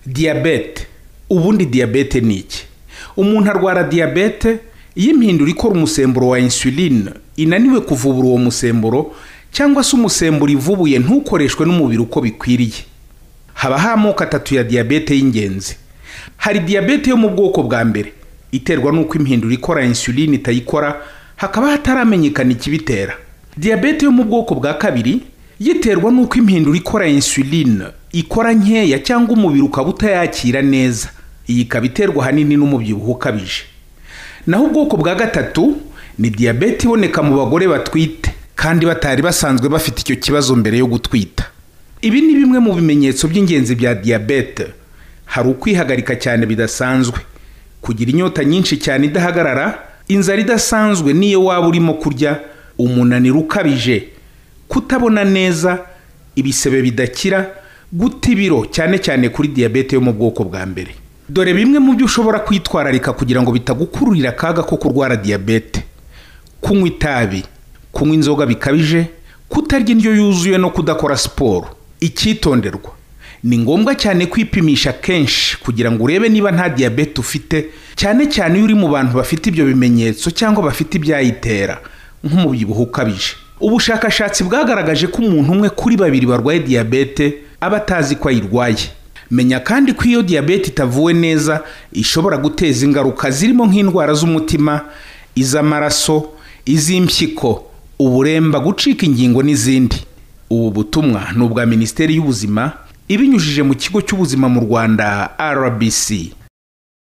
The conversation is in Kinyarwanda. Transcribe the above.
Diyabete. Ubundi diyabete ni iki? Umuntu arwara diyabete iyo impindura ikora umusemburo wa insuline inaniwe kuvubura uwo musemburo, cyangwa se umusemburo ivubuye ntukoreshwe n'umubiri uko bikwiriye. Habaho amoko atatu ya diyabete y'ingenzi. Hari diyabete yo mu bwoko bwa mbere iterwa n'uko impindura ikora insuline itayikora, hakaba hataramenyekana ikibitera. Diyabete yo mu bwoko bwa kabiri yiterwa n'uko impindura ikora insuline ikora nkeya cyangwa umubiri ukaba utayakira neza. Iyi ikaba iterwa ahanini n'umubyibuho ukabije. Naho ubwoko bwa gatatu ni diyabete iboneka mu bagore batwite kandi batari basanzwe bafite icyo kibazo mbere yo gutwita. Ibi ni bimwe mu bimenyetso by'ingenzi bya diyabete. Hari ukwihagarika cyane bidasanzwe, kugira inyota nyinshi cyane idahagarara, inzara idasanzwe n'iyo waba urimo kurya, umunaniro ukabije, kutabona neza, ibisebe bidakira, guta ibiro cyane cyane kuri diyabete yo mu bwoko bwa mbere. Dore bimwe mu byo ushobora kwitwararika kugira ngo bitagukururira akaga ko kurwara diyabete: kunywa itabi, kunywa inzoga bikabije, kutarya indyo yuzuye no kudakora siporo. Icyitonderwa: ni ngombwa cyane kwipimisha kenshi kugira ngo urebe niba nta diyabete ufite, cyane cyane iyo uri mu bantu bafite ibyo bimenyetso cyangwa bafite ibyayitera nk'umubyibuho ukabije. Ubushakashatsi bwagaragaje ko umuntu umwe kuri babiri barwaye diyabete aba atazi ko ayirwaye. Menya kandi ko iyo diyabete itavuwe neza ishobora guteza ingaruka zirimo nk'indwara z'umutima, iz'amaraso, iz'impyiko, uburemba, gucika ingingo n'izindi. Ubu butumwa ni ubwa Minisiteri y'Ubuzima ibinyujije mu Kigo cy'Ubuzima mu Rwanda, RBC.